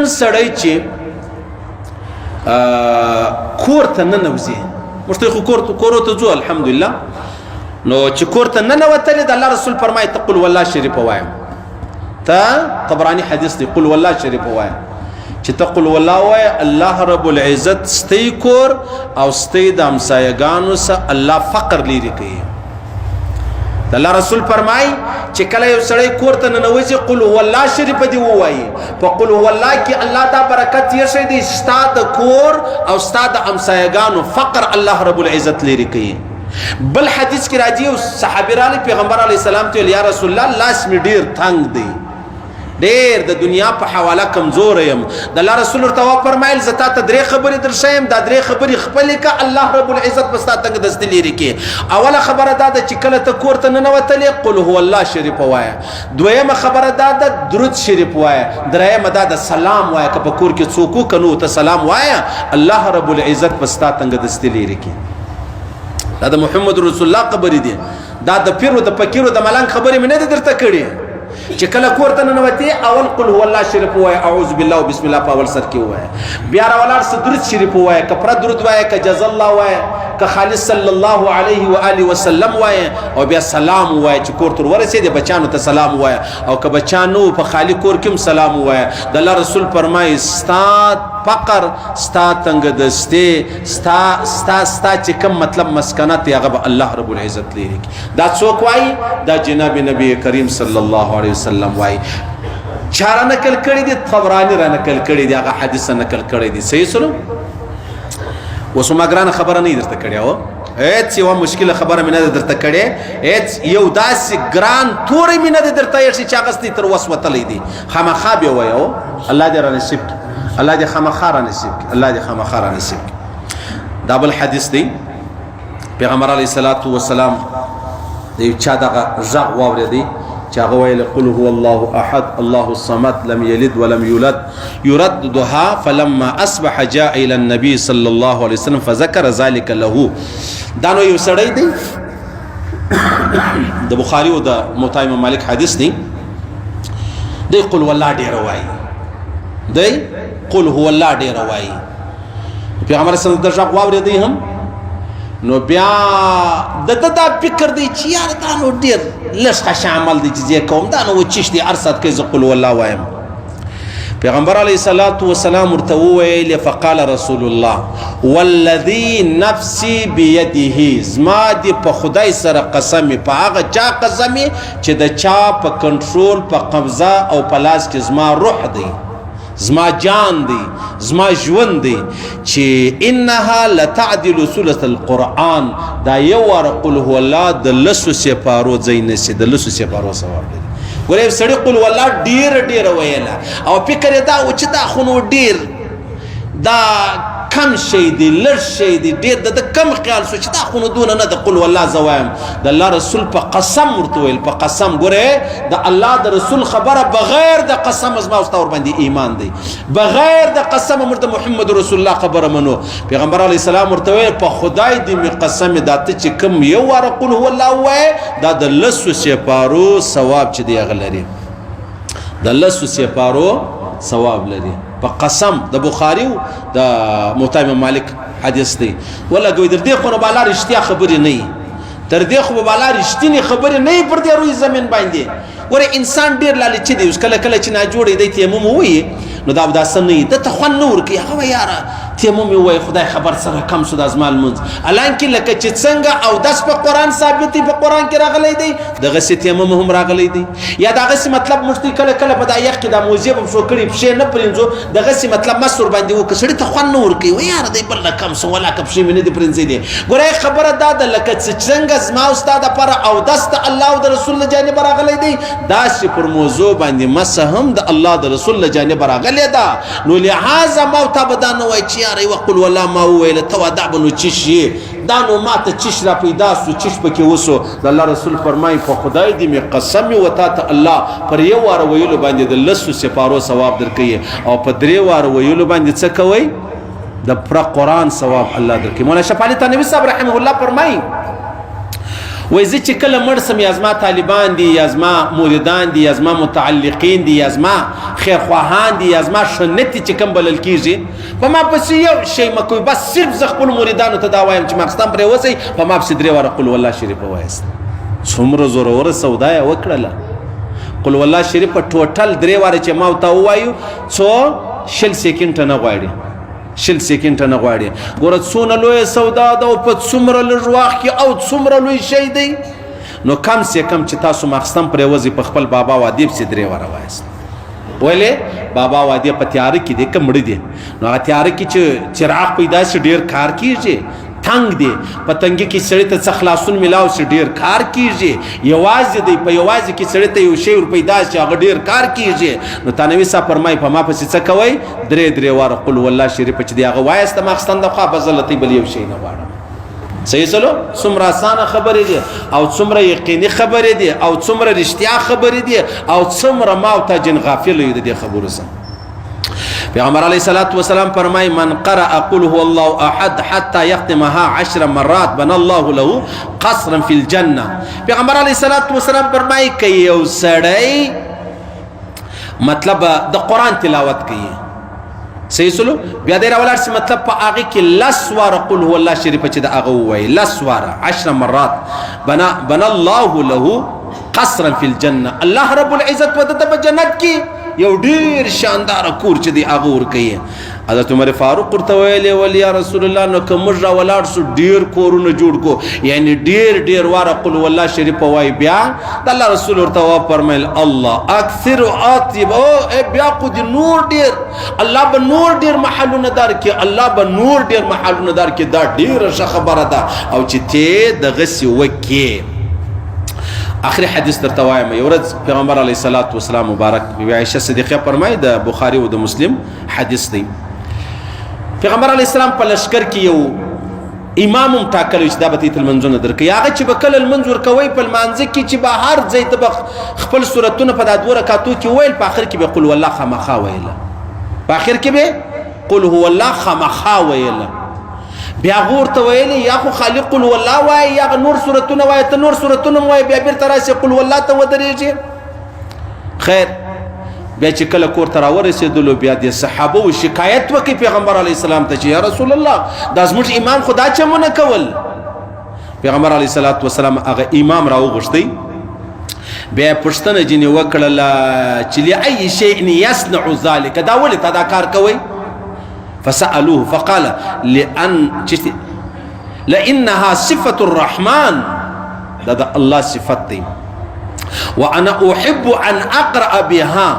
سړی چې کور ته ننوځي، موږ ته خو کور ته ځو الحمدلله، نو چې کور ته ننوتلې د الله رسول فرمایي ته قل والله شریف وایم. ته طبراني حدیث دی، قل والله شریف وایم. چې ته قل والله وایه، الله رب العزت ستی کور او ستی د همسایهګانو سره الله فقر لیرې کوي. د الله رسول فرمای چې کله یو سړی کور ته ننوځي قل هو الله شریف دی ووایي، په قل هو الله کې الله دا برکت یې ښی دی، ستا د کور او ستا د همسایهګانو فقر الله رب العزت لیرې کوي. بل حدیث کې راځي یو صحابي راغلی پیغمبر علیه السلام ته ویل یا رسول الله لاس مې ډېر تنګ دی، ډېر د دنیا په حواله کمزور یم. د الله رسول ورته وفرمایل زه تا ته درې خبرې درښیم، دا درې خبرې خپلې که الله رب العزت به ستا تنګ دستي لیرې کړي. اوله خبره دا ده چې کله ته کور ته ننوتلې قل هو الله شریف ووایه، دویمه خبره دا ده درود شریف وایه، درېیمه دا ده سلام وایه، که په کور کې څوک و که نو ته سلام وایه، الله رب العزت به ستا تنګ دستي لیرې کړي. دا د محمد رسول الله خبرې دي، دا د پیرو د فقیرو د ملنګ خبرې مې نه دي درته کړې. چې کله کور ته ننوتې اول قل هو الله شریف ووایه، اعوذ بالله وبسم الله په اول سر کې ووایه، بیا راولاړ سه درود شریف ووایه، که پره درود وایه، که جز الله وایه، که خالص صلی الله علیه و آله وسلم وایه، او بیا سلام ووایه. چې کور تر ورسېدې بچانو ته سلام ووایه، او که بچان نه په خالي کور کې هم سلام ووایه. د الله رسول فرمایي ستا فقر، ستا تنګ دستې، ستا ستا ستا چې کوم مطلب مسکنت دی هغه به الله رب العزت لیرې کړي. دا څوک وایي؟ دا جناب نبی کریم صلی الله علیه وسلم وایي. چا را نقل کړی دی؟ طبراني را نقل کړی دی، هغه حدیث نقل کړی دی. صحیح سلو اوس ما ګرانه خبره نه درته کړې او هېڅ یوه مشکله خبره مې نه ده درته کړې، هېڅ یو داسې ګران توری مې نه ده درته ایښی چې هغه ستې تر وس وتلی دی. خامخا به وایه، الله دې را نصیب کړي، الله دې خامخا را نصیب کړي، الله دې خامخا را نصیب کړي. دا بل حدیث دی، پیغمبر علیه الصلاة والسلام د یو چا دغه غږ واورېدی چې هغه ویل قل هو الله احد الله الصمد لم یلد ولم یولد يرددها، فلما اصبح جاء الى النبي صلى الله عليه وسلم فذكر ذلك له. دا نو یو سړی دی، د بخاری او د موطا امام مالک حدیث دی، دی قل والله ډیر وایي، دی قل هو الله ډیر وایي. پیغمبر صلی الله علیه وسلم د غږ واورېدی هم، نو بیا د ده دا فکر دی چې یار دا نو ډېر لږ خشه عمل دی چې زه کوم، دا نو چش دی هر ساعت کې زه قل والله وایم. پیغمبر علیه الصلاة والسلام ورته وویل فقال رسول الله والذي نفسي بيده، زما دې په خدای سره قسم، په هغه چا قسم چې د چا په کنټرول په قبضه او په لاس کې زما روح دی، زما جان دی، زما ژوند دی، چې انها لتعدل ثلث القرآن، دا یو وار قل هو الله د لسو سپارو ځای نسی، د لسو سپارو ثواب لري. ګوره یو سړي قل هو الله ډېر ډېر ویله او فکر یې دا و چې دا خو نو ډېر دا کم شی دی، لږ شی دی، ډېر د ده کم خیال سو چې دا خو نو دونه نه ده، قل والله زه وایم. د الله رسول په قسم ورته ویل، په قسم. ګوره د الله د رسول خبره بغیر د قسم زما او ستا ورباندې ایمان دی، بغیر د قسم موږ د محمد رسول الله خبره منو. پیغمبر علیه السلام ورته ویل په خدای دې مې قسم، دا ته چې کوم یو واره قل هو الله ووایې دا د لسو سپارو ثواب چې دی هغه لري، د لسو سپارو ثواب لري. په قسم د بخاری او د موطا امام مالک حدیث دی. ولګوي در دې خو نه بالا رښتیا خبرې نه، تر دې خو بالا رښتینې خبرې نه پر دې روی زمین باندې. ګوره انسان ډېر لالچي دی، اوس کله کله چې ناجوړی دی تیمم ووایي نو دا اوداسه نه وي، ده ته خوند نه ورکوي. هغه وایي یاره تیمم یې ووایي خدای خبر سره کم سو دا زما لمونځ، حالانکې لکه چې څنګه اودس په قرآن ثابت دی، په قرآن کې راغلی دی، دغسې تیمم هم راغلی دی. یا دغسې مطلب موږ ته کله کله په دا یخ کې دا موزې به پښو کړي پښې نه پرېنځو، دغسې مطلب مس ورباندې وکړه سړي ته خوند نه ورکوي، وایي یاره دی بل رقم سو ولاکه پښې مې نه دي پرېنځلې. ګوره خبره دا ده لکه چې څنګه زما او ستا دپاره اودس د الله او د رسول له جانبه راغلی دی، داسې پر موضوع باندې مسه هم د الله د رسول له جانبه راغلې ده. نو لهذا ما او تا به دا نه وایي چې یاره یوه قل والله ما وویله ته وا دا به نو چش یې، دا نو ما ته چش را پیدا سو، چش پکې وسو. د الله رسول فرمایي په خدای دې مې قسم و تا ته الله پر یو واره ویلو باندې د لسو سپارو ثواب درکوي او په درې واره ویلو باندې څه کوي؟ د پر قرآن ثواب الله درکوي. مولانا شفاعي تنوي صاحب رحمه الله فرمایي وای زه چې کله مړ سم، یا زما طالبان دي، یا زما مریدان دي، یا زما متعلقین دي، یا زما خیرخواهان دي، یا زما سنتي چې کوم بلل کېږي، په ما پسې یو شی مه کوئ، بس صرف زه خپلو مریدانو ته دا وایم چې ماخستن پرې وځئ، په ما پسې درې واره قل والله شریف ووایاست. څومره زوروره سودا یې وکړله. قل والله شریف په ټوټل درې واره چې ما او تا ووایو، څو 20 سیکنډه نه غواړي، 20 سیکنډه نه غواړي. ګوره څونه لویه سودا ده او په څومره لږ وخت کې او څومره لوی شی دی. نو کم سه کم چې تاسو ماخستن پرې وځئ، په خپل بابا وادي پسې درې واره وایاست. ولې بابا وادي په تیاره کې دی که مړه دي، نو هغه تیاره کې چې چراغ پیدا شي ډېر کار کېږي، تنګ دی، په تنګي کې سړی ته څه خلاصون ملاو شي ډېر کار کېږي، یوازې دی، په یوازې کې سړی ته یو شی ور پیدا شي هغه ډېر کار کېږي. نو تانوي صاحب فرمایي په ما پسې څه کوئ، درې درې واره قل والله شریف چې دی هغه وایاست ماخستن د خوا، بس زه له تی بل یو شی نه غواړم. صحیح سلو؟ څومره اسانه خبرې دي او څومره یقیني خبرې دي او څومره رښتیا خبرې دي او څومره ما او تا جن غافل یو د دې خبرو څخه. پیغمبر علیه الصلاة والسلام فرمای من قرأ قل هو الله احد حتى يختمها 10 مرات بنى الله له قصرا في الجنه. پیغمبر علیه الصلاة والسلام فرمای که یو سړی مطلب د قرآن تلاوت کوي، صحیح سلو، بیا دی راولاړ سي، مطلب په هغه کې لس واره قل هو الله شریف چې د هغه ووایي لس واره 10 مرات بنا الله له قصرا فی الجنه، الله رب العزت وده ته په جنت کې یو ډیر شاندار کور چې دی هغه ورکوي. حضرت عمر فاروق ورته ویلې ول یا رسول الله، نو که موږ راولاړ سو ډیر کورونه جوړ کو، یعنی ډیر ډیر واره قل والله شریف وایي. بیا د الله رسول ورته وفرمایل الله اکثر اطیب، او بیا خو دې نور ډیر، الله به نور ډیر محلونه درکړي، الله به نور ډیر محلونه درکړي. دا ډیره ښه خبره ده او چې ته دغسې وکې. آخري حدیث درته وایم. یو ورځ پیغمبر علیه الصلاة والسلام مبارک، بی عایشه صدیقه فرمایي، د بخاري او د مسلم حدیث دی، پیغمبر علیه السلام په لشکر کې یو امام هم ټاکلی چې دا به ته لمونځونه درکوي. هغه چې به کله لمونځ ورکوي په لمانځه کې چې به هر ځای ته به خپل سورتونه په دا دوه رکعتو کې ویل، په آخر کې به قل والله خامخا ویله، په آخر کې به قل هو الله خامخا ویله. بیا هغه ورته ویلي یا خو خالي قل والله وایي یا نور سورتونه وایي، ته نور سورتونه هم وایي، بیا بېرته راسي قل والله ته ودرېږي. خیر، بیا چې کله کور ته راورسېدلو، بیا د صحابو شکایت وکړي پیغمبر علیه السلام ته چې یا رسول الله، دا زموږ امام خو دا چمونه کول. پیغمبر علیه الصلاة والسلام هغه امام راوغوښتی، بیا پوښتنه ځینې وکړله چې لأي شیء یصنع ذلک، دا ولې تا دا کار کوئ؟ فسألوه فقال لأن لأنها صفة الرحمن، دا د الله صفت دی، وأنا أحب أن أقرأ بها،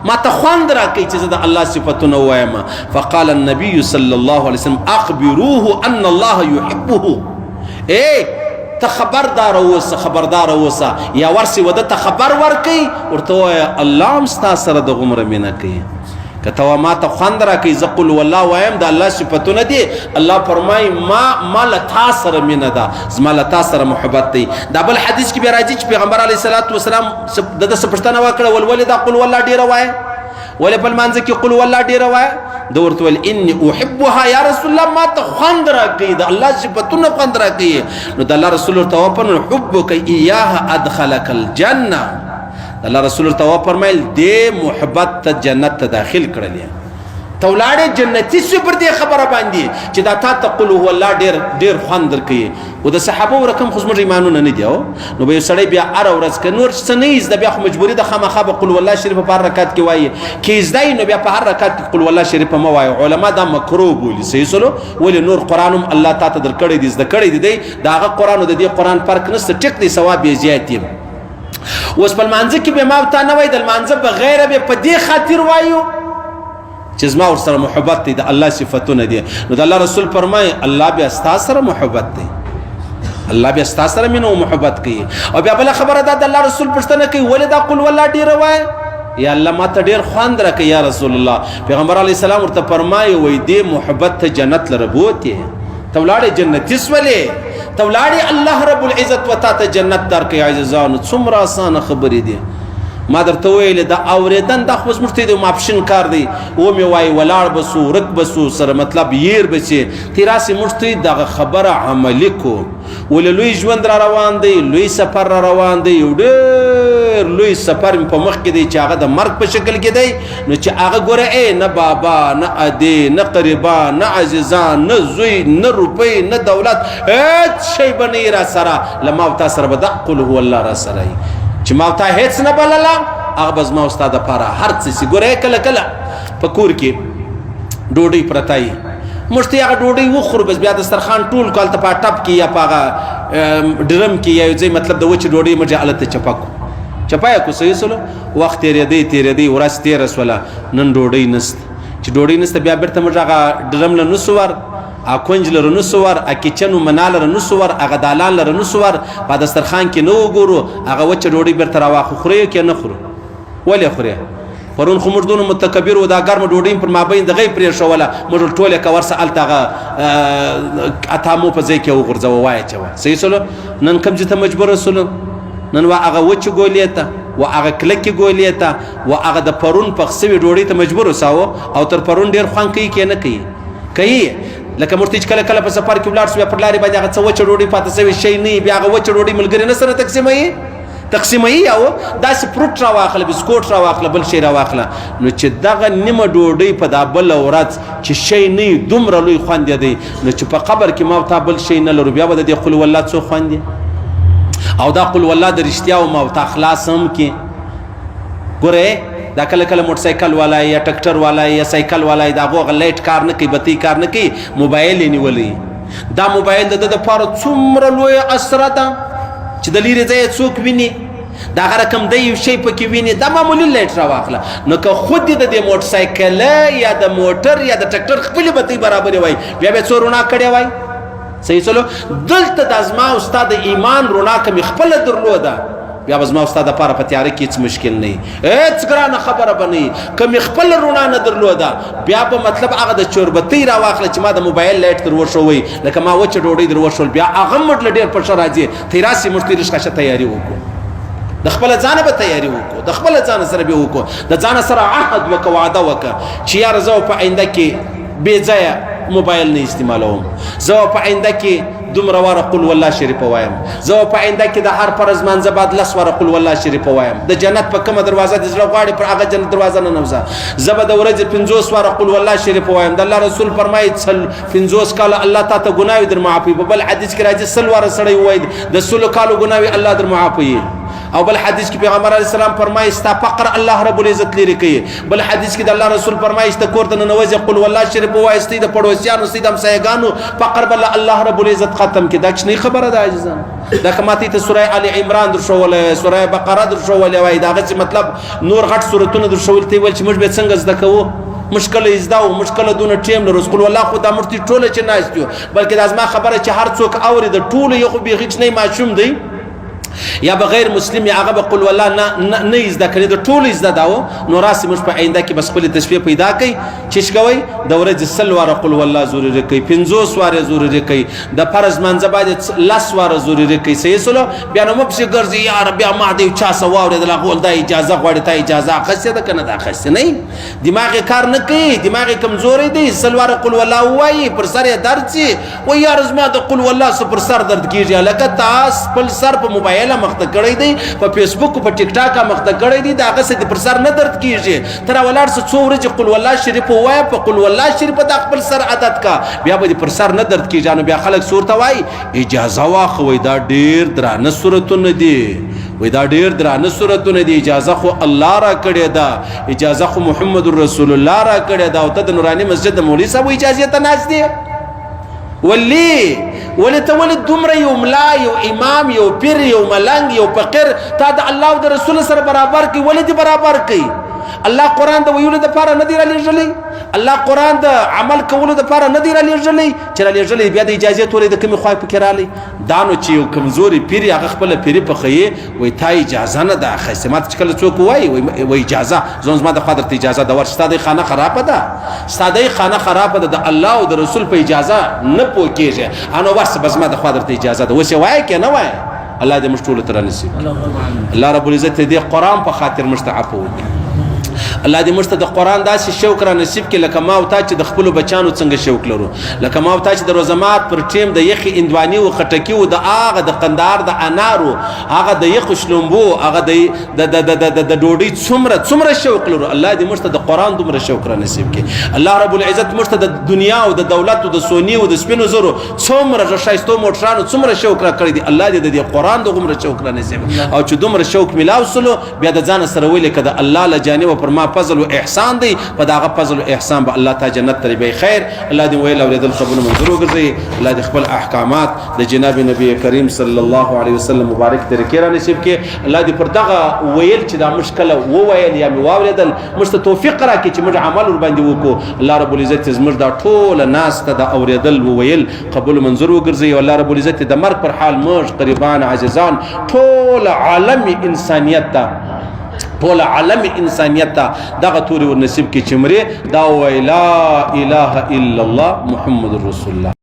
ما ته خوند راکوي چې زه د الله صفتونه ووایم. فقال النبي صلى الله عليه وسلم أخبروه أن الله يحبه. ای ته خبردار اوسه، خبردار اوسه، یا ورسې وده ته خبر ورکوي، ورته ووایه الله هم ستا سره د غومره مینه کوي. که ته ما ته خوند راکوي زه قل والله وایم، د الله صفتونه دي، الله فرمایي ما له تا سره مینه ده، زما له تا سره محبت دی. دا بل حدیث کې بیا راځي چې پیغمبر علیه الصلاة والسلام د ده څه پوښتنه وکړه، ول ولې دا قل والله ډېره وایې، ولې په لمانځه کې قل والله ډېره وایې؟ ده ورته ویل انی احبها یا رسول الله، ما ته خوند راکوي، د الله صفتونه خوند راکوي. نو د الله رسول ورته وفرمایل حبک ایاها ادخلک الجنه. الله رسول ورته وفرمایل دې محبت ته جنت ته داخل کړلې، ته ولاړې جنتي سوې پر دې خبره باندې چې دا تا ته قل هو الله ډېر ډېر خوند درکوي. او د صحابو رقم خو زموږ ایمانونه نه دي، او نو به یو سړی بیا هره ورځ که نور څه نه یې زده، بیا خو مجبوري ده خامخا به قل والله شریف په هر رکعت کې وایي، که یې زده نو بیا په هر رکعت کې قل والله شریف مه وایه. علما دا مکروه بولي، صحیح سلو، ولې نور قرآن هم الله تا ته درکړی دی، زده کړی دی، د هغه قرآن او د دې قرآن فرق نشته، ټیک دی، ثواب یې زیات دی. اوس په لمانځه کې به ما او تا نه وایي، د لمانځه بغیر به په دې خاطر وایو چې زما ورسره محبت دی، د الله صفتونه دي. نو د الله رسول فرمایي الله بیا ستا سره محبت دی، الله بیا ستا سره مینه او محبت کوي. او بیا بله خبره ده، د الله رسول پوښتنه کوي ولې دا قل والله ډېره وایې؟ یا الله ما ته ډېر خوند راکوي یا رسول الله. پیغمبر علیه السلام ورته فرمایي وایي دې محبت ته جنت لره بوتې، ته ولاړې جنتي سولې، ته ولاړې الله رب العزت و تا ته جنت درکوي. عزیزانو څومره اسانه خبرې دي. ما درته ویل د اورېدن دا خو زموږ ته د ماپښین کار دی، و مې وایي ولاړ به سو، ورک به سو، سره مطلب ییر به سي، تی راسې موږ ته دغه خبره عملي کو. ولې لوی ژوند را روان دی، لوی سفر را روان دی، یو ډېر لوی سفر مې په مخ کې دی چې هغه د مرګ په شکل کې دی. نو چې هغه ګوره ای نه بابا، نه ادې، نه قریبان، نه عزیزان، نه زوی، نه روپۍ، نه دولت، هېڅ شی به نه را سره، له ما او تا سره به دا قل هو الله را سره وي. چې ما او تا هېڅ نه بلله، هغه به زما او ستا دپاره هر څه سي. ګوره کله کله په کور کې ډوډۍ پرته وي، موږ ته هغه ډوډۍ وخورو، بس بیا دسترخوان ټول کال ته په ټپ کې یا په هغه ډرم کې یا یو ځای مطلب د وچې ډوډۍ موږ یې هلته چپه کړو، چپه یې کړو. صحیح سولو، وخت تېرېدی تېرېدی، ورځ تېره سوله، نن ډوډۍ نشته. چې ډوډۍ نشته بیا بېرته موږ هغه ډرم له نسو ور، ا کنج لره نسو ور، ا کچن و منا لره نسو ور، هغه دالان لره نسو ور، په دسترخوان کې نه وګورو، هغه وچه ډوډۍ بېرته راواخلو، خورو یې که نه خورو؟ ولې خورې؟ پرون خو موږ دونه متکبر و، دا ګرمه ډوډۍ پر مابین د غی پرېښوله، موږ ټولې که ورسه هلته هغه اتامو په ځای کې وغورځوه، وایې چوه. صحیح سولو؟ نن کوم ځای ته مجبور سولو؟ نن و هغه وچې ګولې ته، و هغه کلکې ګولې ته، و هغه د پرون پخ سوي ډوډۍ ته مجبور ساوه، او تر پرون ډېر خوند کوي که نه کوي؟ کوي. لکه موږ ته چې کله کله په سفر کې ولاړ سو، بیا پر لارې باندې هغه څه وچه ډوډۍ پاتې سوې شی نه وي، بیا هغه وچه ډوډۍ ملګري نه سره تقسیموي، تقسیموي، او داسې فروټ راواخله، بسکوټ راواخله، بل شی راواخله. نو چې دغه نیمه ډوډۍ په دا بله ورځ چې شی نه وي دومره لوی خوند یې دی، نو چې په قبر کې ما او تا بل شی نه لرو، بیا به د دې قل والله څو خوند دی؟ او دا قل والله د رښتیا او ما او تا خلاص هم کې. ګوره دا کله کله موټر سایکل والا یا ټکټر والا یا سایکل والا دا هغه لایټ کار نه کوي، بتی کار نه کوي، موبایل یې نیولی. دا موبایل د ده دپاره څومره لویه اسره ده چې د لیرې ځایه څوک ویني، دا هغه رقم دی یو شی پکې ویني. دا معمولي لایټ راواخله، نو که خود دې د دې موټر سایکل یا د موټر یا د ټکټر خپلې بتۍ برابرې وای، بیا به یې څو رڼا کړې وای. صحیح سلو؟ دلته د زما او ستا د ایمان رڼا که مې خپله درلوده، بیا به زما او ستا دپاره په تیاره کې هېڅ مشکل نه وي، هېڅ ګرانه خبره به نه وي. که مې خپله رڼا نه درلوده، بیا به مطلب هغه د چوربتۍ راواخله چې ما د موبایل لایټ در وښوئ، لکه ما وچه ډوډۍ در وښول، بیا هغه موږ له ډېر په ښه راځي. ته راسې موږ ته لږ ښه تیاري وکړو، د خپله ځانه به تیاري وکړو، د خپله ځانه سره به وکړو، د ځانه سره عهد وکړه، وعده وکړه چې یاره زه په آینده کې بې ځایه موبایل نه استعمالوم، زه په آینده کې دومره واره قل والله شریف وایم، زه په آینده کې د هر فرض لمانځه بعد لس واره قل والله شریف وایم، د جنت په کومه دروازه دې زړه غواړي پر هغه جنت دروازه ننوځه، زه به د ورځې 50 واره قل والله شریف وایم. د الله رسول فرمایي 50 کاله الله تا ته ګناوې در معافوي. په بل حدیث کې راځي 100 واره سړی ووایي د 100 کالو ګناوې الله در معافوي. او بل حدیث کې پیغمبر علیه السلام فرمایي ستا فقر الله رب العزت لیرې کوي. بل حدیث کې د الله رسول فرمایي چې کور ته ننوځې قل والله شریف ووایه، ستا د پړوسیانو ستا د همسایهګانو فقر به الله رب العزت ختم کړي. دا کوچنۍ خبره ده عزیزان، دا که ماته ته سوره آل عمران درښولې، سوره بقره درښولې وای، دا هغسې مطلب نور غټ سورتونه درښول، ته ویل چې موږ به څنګه زده کوو، موږ کله یې زده وو، موږ کله دونه ټیم لرو. قل والله خو دا موږ ته ټوله چې ناست یو، بلکې دا زما خبره چې هر څوک اوري د ټولو یو خو بیخي کوچنی ماشوم دی یا به غیر مسلم یا هغه به قل والله نه نه زده کړي، د ټولو زده دا و. نو راسي موږ په آینده کې بس خپلې تسبیح پیدا کړئ چې څه کوئ، د ورځې 100 واره قل والله ضروري کوي، 50 واره ضروري کوي، د فرض لمانځه باندې 10 واره ضروري کوي. صحیح سولو؟ بیا نو مه پسې ګرځي یاره بیا ما د یو چا څه واورېدل، هغه ول دا اجازه غواړي، تا اجازه اخیستې ده که نه ده اخیستې؟ نه، دماغ یې کار نه کوي، دماغ یې کمزوری دی. 100 واره قل والله ووایي پر سر یې درد سي، وایي یاره زما د قل والله څه پر سر درد کېږي. هلکه تا خپل سر په موبایل مخته کړی دی، په فیسبوک په ټیک ټاک مخته کړی دی، د هغه څه دې پر سر نه درد کېږي. ته را ولاړ سه څو ورځې قل والله شریف ووایه، په قل والله شریف دا خپل سر عادت کا، بیا به دې پر سر نه درد کېږي. نو بیا خلک څه ورته وایي، اجازه واخه، وایي دا ډېر درانه صورتونه دي، وایي دا ډېر درانه صورتونه دي، اجازه خو الله را کړې ده، اجازه خو محمد رسول الله را کړې ده، او ته د نوراني مسجد د مولوي صاحب اجازې ته ناست دی. ولي ولې ته ولې دومره یو ملا، یو امام، یو پیر، یو ملنګ، یو فقیر تا د الله او د رسول سره برابر کوي؟ ولې دې برابر کوي؟ الله قرآن د ویلو دپاره نه دی رالیږلی، الله قرآن د عمل کولو دپاره نه دی رالیږلی، چې رالیږلی بیا د اجازې تورې د کومې خوا پکې رالی. دا نو چې یو کمزوري پیر هغه خپله پیري پخوي، وایي تا اجازه نه ده اخیستې. ما ته چې کله څوک ووایي وایي اجازه، زه زما د خوا درته اجازه ده ورشه، ستا دی خانه خرابه ده، ستا دی خانه خرابه ده، د الله او د رسول په اجازه نه پوه کېږي، انو ورشه بس زما د خوا درته اجازه ده. اوس یې وایې که نه وایې؟ الله دې موږ ټول ته نصیب. الله رب العزت دې قران په خاطر موږ ته عفو وکړي. الله دې موږ ته د قران داسې شوق را نصیب کړي لکه ما او تا چې د خپل بچانو څنګه شوق لرو، لکه ما او تا چې د روزمات پر ټیم د یخې اندواني او خټکي او د هغه د قندار د انارو، هغه د یخ شلومبو، هغه د د د د د د ډوډۍ څومره څومره شوق لرو، الله دې موږ ته د قران دومره شوق را نصیب کړي. الله رب العزت موږ ته د دنیا او د دولت او د سونی او د سپینو زرو څومره ښایستو موټرانو څومره شوق را کړی دی، الله دې د دې قران دغومره شوق را نصیب. او چې دومره شوق ملاو سلو بیا د ځان سره ویل کده الله له جانب پر ما فضل او احسان دی، په داغه فضل او احسان به الله تا جنت ته به خیر. الله دې ویل اوریدل قبول منظور وګرځي. الله دې خپل احکامات د جناب نبی کریم صلی الله علیه وسلم مبارک طریقې را نصیب کړي. الله دې پر دغه ویل چې دا مشکله وویل یا مې واوریدل موږ ته توفیق راکړي چې موږ عمل ور باندې وکړو. الله رب العزت زموږ دا ټول ناس ته د اوریدل وویل قبول منظور وګرځي. او الله رب العزت د مرګ پر حال موږ قریبان عزیزان ټول عالم انسانیت ته، ټول عالم انسانیت ته دغه توري ور نصیب کړي چې مري دا وای لا اله الا الله محمد رسول الله.